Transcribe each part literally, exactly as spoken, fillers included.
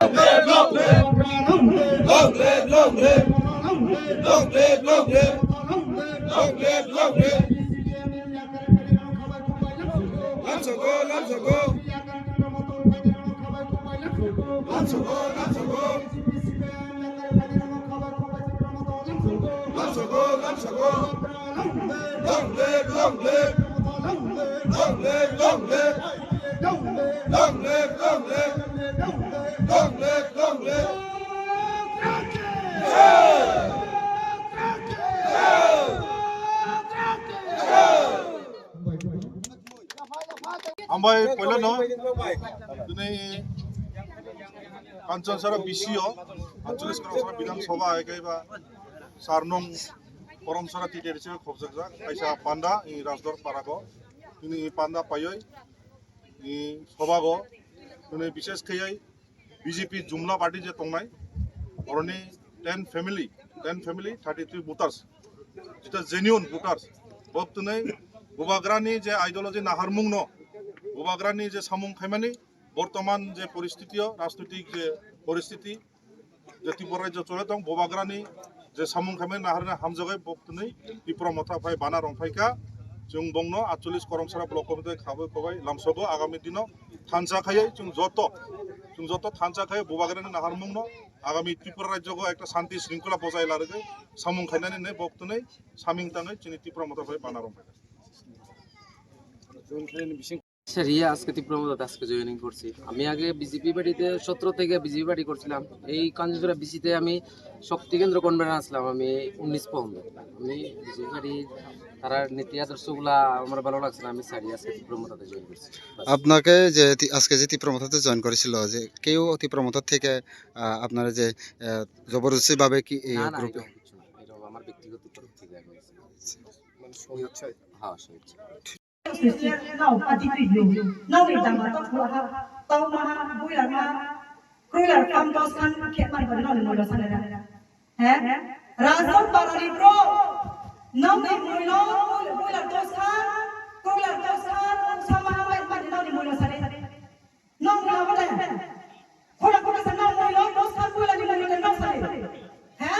Long live, long live. Long live, long live. Long live, long live. Long live, long live. Lamsogo, lamsogo. Lamsogo, lamsogo. Lamsogo, lamsogo. Long live, long live. Long live, long live. Long live, long live. Long live, long live. Hambai poilano tini Kanchanchara B C o, Anchalik Koromsara Bidhan Sabha hai kaiba sar nung Koromsara titeri se khobjakjak kaisa panda i Rajdor Parago tini i panda paioi i sobago tini bishes khaioi B J P Jumla party je tongnai, oroni ten family, ten family, thirty three voters, jeta genuine voters, bok twnwi Bubagrani je ideology naharmungno, Bubagrani je samung khaimani, bortoman je poristitio, rajnoitik je poristiti, je Tripura rajyo chole tong, Bubagrani je samung khaimani naharna hamjagai bok twnwi Tipra Motha phai bana rong phaikha. Chwng bongno Anchalik Koromsara Block Committee khabai kobai lamsogo agami dino thansa khaiwi chwng joto, chwng joto thansa khaiwi Bubagrani naharmungno agami Tripura rajyogo ekta shanti shringkhola bojai larwgwi samung khainani hinwi bok twnwi saming tangwi chini Tipra Motha phai bana rong phaikha. সারিয়ে আজকে ত্রিপুরা মদতে আজকে জয়েনিং করছি। আমি আগে বিজেপি পার্টিতে সতেরো থেকে বিজেপি পার্টি করছিলাম। এই কাঞ্চনজোড়া বিসিতে আমি শক্তি কেন্দ্র কনভেনার আসলাম আমি উনিশ পর্যন্ত। আমি বিজেপি পার্টি তারার নীতি আদর্শগুলা আমার ভালো লাগছে না, আমি সারিয়ে আজকে ত্রিপুরা মদতে জয়েন করছি। বাস। আপনাকে যে তি-, আজকে যে ত্রিপুরা মদতে জয়েন করেছিল, যে কেউ ত্রিপুরা মদত থেকে, আহ, আপনারা যে, আহ, জবরদস্তি ভাবে কি এই না, না, গ্রুপে? এরকম কিছু না। এরকম আমার ব্যক্তিগত তরফ থেকে আমি। মানে স্বইচ্ছায়? হ্যাঁ, স্বইচ্ছায়। Nau pati twi yo. Nau ni dama to khua ha. Tau ma ha, buila ma. Kroila kam dos khan khet man bari nau ni moilo sale da. He? Rajon parani bro. Nau ni moilo, buila dos khan. Kroila dos khan, sama ha mai man nau ni moilo sale. Nong labo de. Khorang khorang sa nong moilo, dos khan puila ni moilo de nong sari. He?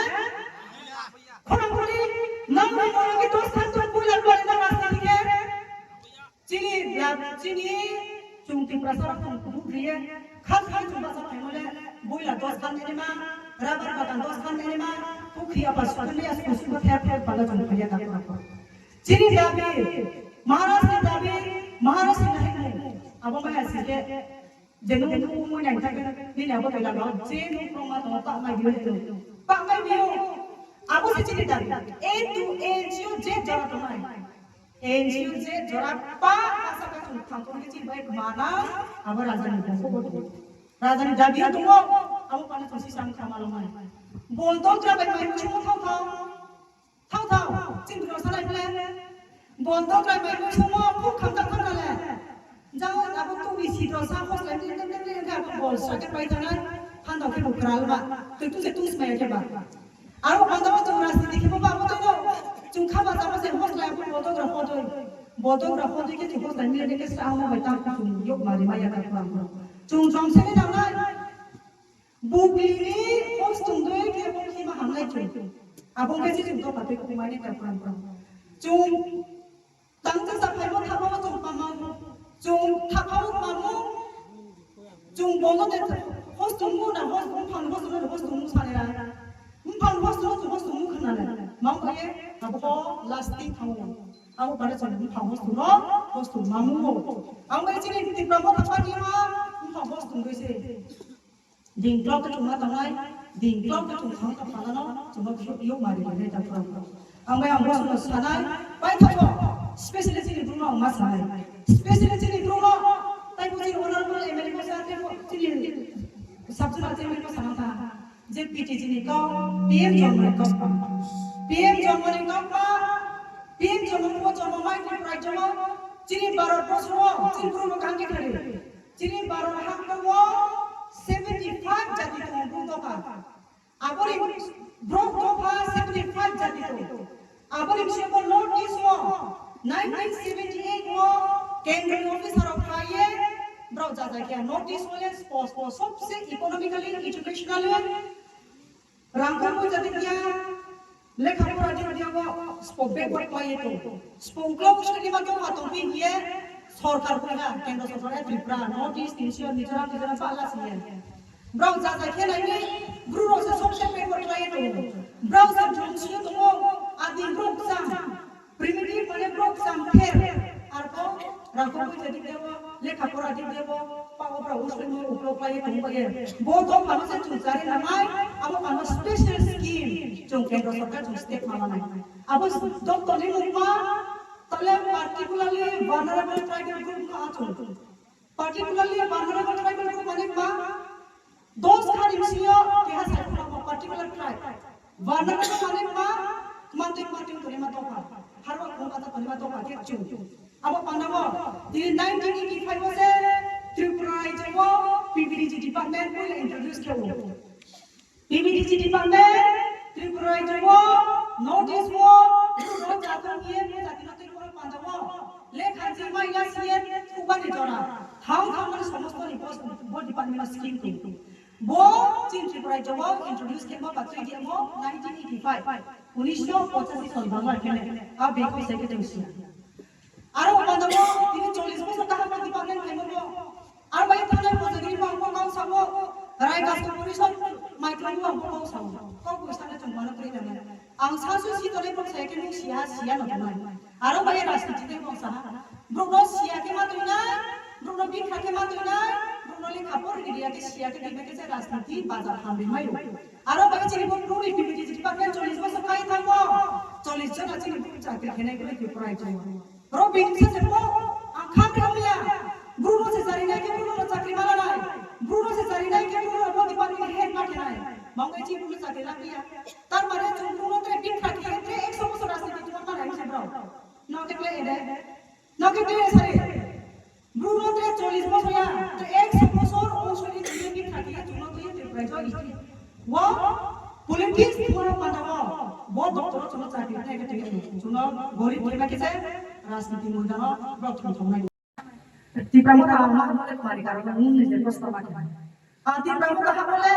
Khorang khorang nong ni moilo ki dos khan tu puila puila nong rasta ni ke. Chini, ya, chini, chung Tiprasa rok chung kubu griye. Khas khas chung basa phaimole, buila dos khan ni ma, rabar bagan dos khan ni ma, pukhi apa sukun ya sukun sukun thep thep bala chung khaya ta kura kura. Chini dabi, Maharaj ni dabi, Maharaj ni dabi, abo maya sike, jenu mui nang thang, nini abo tela no, jenu proma no, pa mai biyo tu, pa mai biyo. Abo se chini dabi, A to N G O je jora to mai. N G O je jora pa, asa ka chung thang to chini bai mana, abo raja ni dabi. Raja ni dabi tu mo, abo pana to si sang kama lo mai. Bol to tra bai mai chung thang thang. Thao thao, chini rok salai phle. Bol dok lai bai sumo, phuk kham tak kham le. Jao abo tu ni si do sa hos lai, ni ni ni ni ni abo bol sa ke pai thana, phan dok ke bu kral ba, tu tu se tu smai ke ba. Aro phan dok tu ras ni ke ba ba tu do, chung kha ba ta ba se hos lai abo bol dok ra ho do, bol dok ra ho do ke tu hos lai ni ni ke sa mo bai ta tu yok ma ri ma ya ka pa. Chung jom se ni dang lai. Bukli ni hos tungdui khe bo khima hamlai chung. Abo khe chini doka tei kumani ta pran pran. Chung tang ta sa phai bo thapa bo chung pama. Chung thapa bo pama. Chung bono de hos tungmu na hos, mphang hos tungmu, hos tungmu sare ra. Mphang hos tungmu, hos tungmu khna le. Mang ko ye abo lasting thango. Abo bare chung mphang hos tungno, hos tung mamu. Ang bai chini Tipra mo thapa ni ma mphang hos tungdui se. Ding klok khe chwngma tongnai, ding klok khe chwng thang tong phalano, chwngno yok mari rinai ta phwrwng. Ang bai ang bosono sanai, paithago, specially chini bumung ang ma sanai. Specially chini bumung, taibo chini honorable M L A ko sa, taibo chini sub zonal chairman ko sana ta. Je P T G ni kok, P M Jormani kok pa. P M Jormani kok pa, P M Jormani ko Jorma mai ko prai Jorma, chini Bharat borsho, chini bumung kangki khari. Chini Bharat hakno o seventy five jati tongo, Bru dopha. Aboni Bru dopha seventy five jati tongo. Aboni bisingo North East o nineteen seventy eight o kendroni officer rok phaiye Rok jajak ya, North East o le spo spo sobse economically, educationally, rang kha poisa dik ya, lekha pora dik ya, bo spo backward khlai to. Spo uklau bwswk ni ma tong ma tong phi ye, sorkar koi ha, kendro sorkar ya, Tripura, North East, Mizoram, Mizoram, Mizoram, pala si ye. Brok jajak khe nai ni, bru rok se sobse backward khlai to. Brok se jung si tongo, adi brok sa. Primitive mane brok samther, arpho rangkho poisa dik debo, lekha pora dik debo, pa o brok usle mo uklok lai tong baye. Bo dok mano se chung chari nanai, abo mano special scheme chung kendro sorkar chung step ma lanai. Abo dok toni mukma, tale particularly vulnerable tribal group no achung. Particularly vulnerable tribal group mane ma, dos kha ni bisingo keha saikuma particular tribe. Vulnerable mane ma, matwi matwi tongima dopha. Harwa khum kata tongima dopha khe chung. Abo pandao, tini nineteen eighty-five o se Tripura rajyo o P V D G department poila introduce khe o. P V D G department, Tripura rajyo o, North East o, Tripura jatong ye, jati no Tripura pandao, lekha jima ya siye, kubani jora, thang thang mani somosto ni post, bo department o scheme tong. Bo, chin Tripura rajyo o, introduce khe mo, ba twi mo, nineteen eighty-five, unisho pochashi son bangla kene, a beko secretary siya. Aro pandao, tini chollish bosor kaham department khaimo bo. Aro bai thanai Kojagiri bo ang bo kau sao, Rai Kasto Porishod Micro bo ang bo kau sao. Kau bo sana chung mano kri nang. Ang sasu si tole bo saya khe nung siya, siya no tongnai. Aro bai rajniti tei bo saha. Brokno siya khe ma tongnai, brokno bikha khe ma tongnai, brokno lekha por ri riya khe siya khe tongnai khe se rajniti bazar hamri mayo. Aro bai chini bo brokni P V D G department chollish bosor khai thango. Chollish jona chini bo chakri khenai khe Tripura rajyo. Ro bini se se po, ang kha khe hamya. Bruno se chari nai khe Bruno no chakri mala nai. Bruno se chari nai khe Bruno no body party ni head ma khe nai. Mangoi chi Bruno chakri la kiya. Tar mane chung Bruno tre bin kha khe tre ekso bosor rajniti tuan ma nai se bro. No khe kle ede. No khe kle sari. Bruno tre chollish bosor ya. Tre ekso bosor o sori ni bin kha khe chung no khe Tripura rajyo. Wo politics thoro pandao, bo doctor o chwngno chakri khlai khe twi chwngno gorib khe bai khe se rajniti moidano bok thong thong nai. Tipra Motha ang ma hamle khmari karon nung nije proshno ma khe. Ang Tipra Motha hamle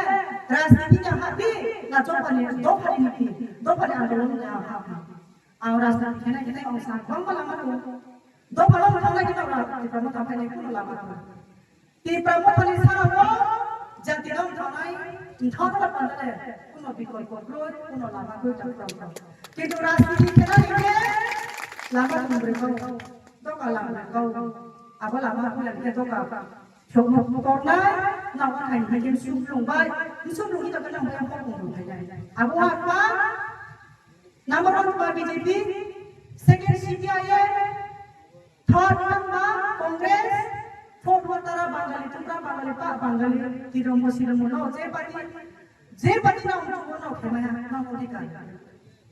rajniti ya hati na chopani dophani niti, dophani andolon ya hati. Ang rajniti khenai khenai ang sa bangma lama rw. Dophano thangnai khe Tipra Motha khenai kuno lama rw. Tipra Mothani sara bo jati dong thanai, thangla pandale, kuno bikolpo kroi, kuno lama kroi ta kroi ta. Kintu rajniti khela hingke lama thumbrwi kau, doka lama kau, abo lama kau yang khe doka. Chokno kornai, nawa khai hingke sublung bai, sublung ito kena bai hokong bai. Abo apa? Number one ba B J P, second C P I M, third one ba Congress, fourth one tara Bangali, Tripura Bangali, pa Bangali, Tiromo, Siromo, no, je party, je party na untu no, khemaya, na odhikar.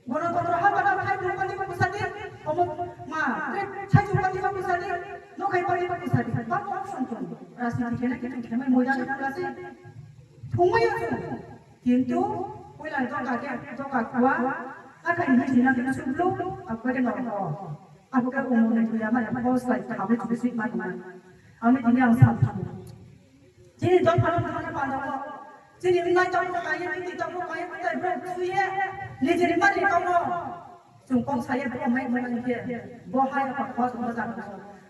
Gonotantro ha bana khai party ba kusadi, omo ma, tre khai party ba kusadi, no khai party ba kusadi, ba option tong. Rajniti khena kitu khemai moidani kusadi. Thumai asu. Kintu, puila doka ke, doka kua, akai ni sina ke sublu, akwede no ko. Abu ke umu ne tuya mane, boss lai, khabe tu sik ma ma. Ami tini ang sam thamu. Chini dok phalung thana panda ko. Chini nai tok ko kaya, titi tok ko kaya, kutai bro, tuye. Nijini mani tok ko. Chwng kok saya bo mai mani khe bo hai apa khos mo jang.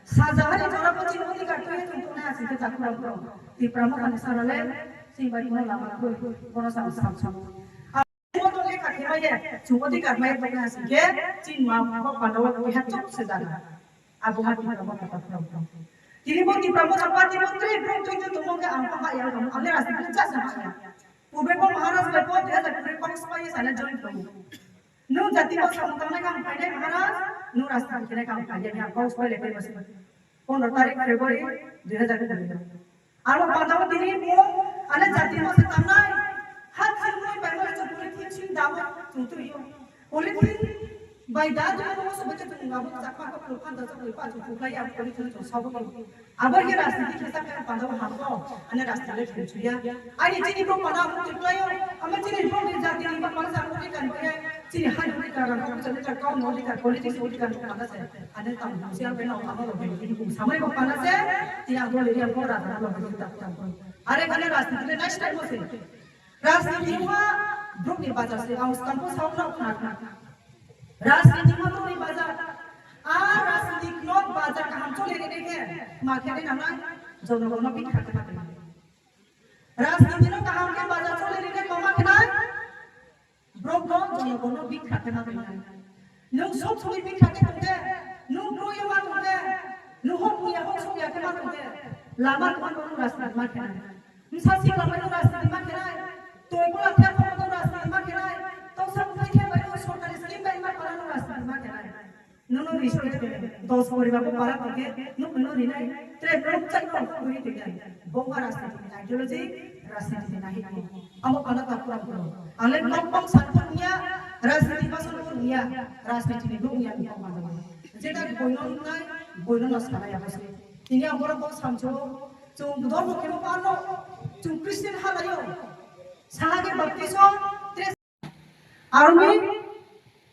Sajahari jora ko chini odhikar tuye chwng tongnai asing khe chakurang rok. Tipra Mothani sarale chini bai kono lama koi kono sam sam sam. Abo to lekha khe maiye chwng odhikar mai tongnai asing khe chini ma bo pandao keha chok se jana. Abo ha Tipra Motha ta khurang khurang. Tini bo Tipra Motha party mantri bro twi twi tongmo khe ang ha ya ang le rajniti cha sa ha ya. Purbe bo Maharaj bai bo dui hajar kuri kok spai sale join koi. Nwng jati bo samung tangnai kang phainai Maharaj, nwng rajniti khenai kang phainai kang kok spai le koi basi. Pondro tarik February dui hajar kuri. Aro pandao tini bo ale jati bo se tangnai. Hat sing noi bai mo le chukuri thik sing dabo chungtui yo. Polythene bai da dum mo se bacha tung abo chakma ko phan da chakma pa chu chu khlai ya polythene chu sabo ko. Abo ye rajniti khe chakma pandao ha ko ane rajniti le chu ya. Ani chini bro pana abo tu khlai yo. Ama chini bro ni jati ni ba mana sa ko kan ko ya. Chini hai odhikar, rang odhikar, kau no odhikar, politics odhikar no pana se. Ane tam siang pe no tamo lo bini bini bung samai bo pana se. Ti ang bo le yang ko ra ra lo bini tak tak. Are kane rajniti le next time mo se. Rajniti ma bruk ni bajar se. Ang skang ko saung na khna khna. Rajniti ma bruk ni bajar. A rajniti no bajar kaham chole re re ke. Ma khe re na na. Jono no bikha khe na. Rajniti no kaham khe bajar chole re re ko ma khe na. Borok no jono bono bikha khe ma tongkha. Nwng sok sokni bikha khe tongkhe, nwng kroiyo ma tongkhe, nwng hok muya hok sokya khe ma tongkhe, lama tongma bono rajniti ma khe nai. Bwsa sikla bai no rajniti ma khe nai, toi bola khe bono rajniti ma khe nai, toksa bwthai khe bai no sorkari scheme bai ma pala no rajniti ma khe nai. Nono ri soi tong, dos poribar bo para tongkhe, nukno rinai, tre nok chai no uri tong nai. Bo ma rajniti ni ideology, rajniti ni nahik ni. Amo pala ta pura pura. Ale kok kok sanpung ya, rajniti ma sanpung ya, rajniti ni dong ya ni kok ma dong. Jeta boino nai, boino no sana ya basi. Tini amo kok sancho, chung dormo kemo parno, chung Christian halayo. Sahage baptizo, tre Aroni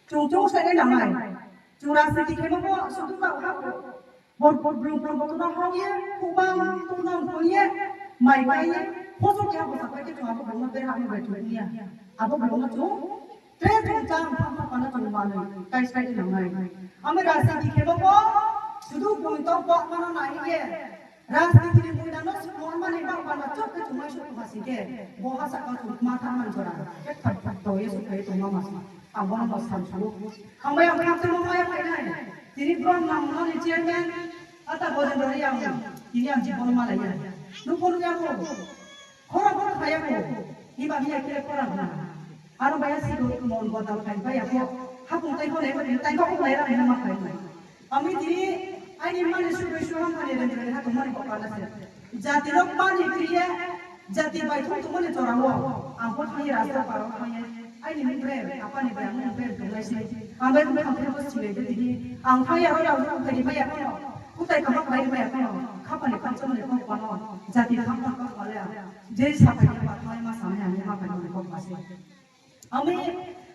chung chung sai nai nangnai. Chung rajniti khe bo sudu ka ha ko. Bor bor blung blung bo tuna hong ye, kubang tuna hong ye, mai mai ye, hoso khe bo sapai khe chung abo blung no ber ha bai chung ya. Abo blung no chung tre chung chang phang phang pana chung manwi kai sai nangnai. Ami rajniti khe bo sudu blung to bo mana nai ye. Rajniti ni buina no sukmani bang bang chok ke chumai suk ma sike. Bo ha saka chuk ma tha man jora. Ek thak thak to ye suk ye tong ma ma. Ang bo no sam su. Ang bai ang kham tong ma ya pai nai. Tini brom nang no ni chairman. Ata bo den ro yang. Tini ang jibon ma lai ya. Nu ko lu ya ko. Khora khora khaya ko. Iba mi ya kire khora na. Aro baya si do mon bodol kai baya ko. Hapung tai ko lai ko tai ko lai ra ma kai. Ami tini aini mani sugui suham mani rem rem ha tongmani kok pala se. Jati rok mani kriye, jati bai thum tongmani jora o. Ang bo thangye rasta paro thangye. Aini mung rem, apani bai ang mung rem tonglai se. Ang bai mung thangye bo silai de tini. Ang thangye aro rao rao bai bai akono. Kutai kamak bai bai akono. Khapani khapchomani kok pano. Jati kham kham kok pala. Jei sapai kok pala ma samai ang ma bai mani kok pase. Ami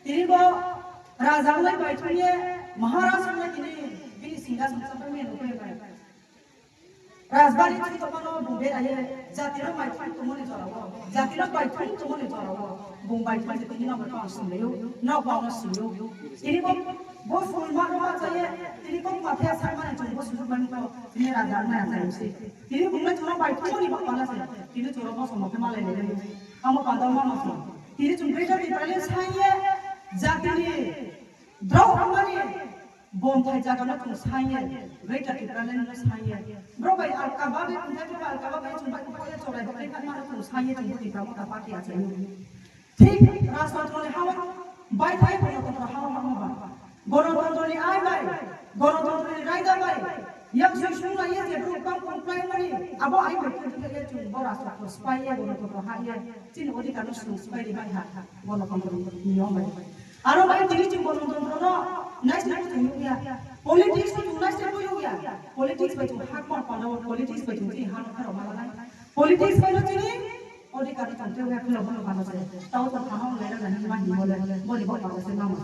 tini bo raja wngnai bai thung ye Maharaj wngnai tini bini singhason chapmani nukui bai. Rajbari thung tongmano bung beraye jatiro bai thung tongmani jorao, jatiro bai thung tongmani jorao bung bai thung tini no bai thung singlayo, no bangno singyo. Tini bo bo sulma no ma chaye tini bo mathe sakmani chung bo sujuk bai thung tini raja wngnai achai se. Tini bung bai thung bai thung ni bapana se tini choro bo somo khe malai le. Amo pandal ma ma se. Tini chwng Greater Tipraland saiye jatini drao wngmani bonthai jagano chwng saiye, Greater Tipraland no saiye. Bro bai alka bagwi wngjak, bro bai alka bagwi chwng bai kuphai chorai bagwi khatma chwng saiye chwng Tipra Motha Party achaio. Thik rajtantro ni hao bai thai Ganatantra hao hao ba. Ganatantra ni ai bai, Ganatantra ni raida bai, yak sui sung lai ye je bro kam kam plai mani, abo ai bai thai thai ye chwng bo rajtantro spai ye Ganatantra ha ye. Chini odhikar no chwng swbai ri bai ha, Ganatantra niyom bai. Aro bai tini chwng Ganatantra no naisle bo chwng nukya. Politics no chwng naisle bo nukya. Politics bai chwng hak ma panda o, politics bai chwng chini ha no kharo ma lai. Politics bai no chini odhikar no chwng tei ya khwlai bono panda se. Tao chwng ha no lai ra nani ma hi mo le, boni bo panda se ma ma.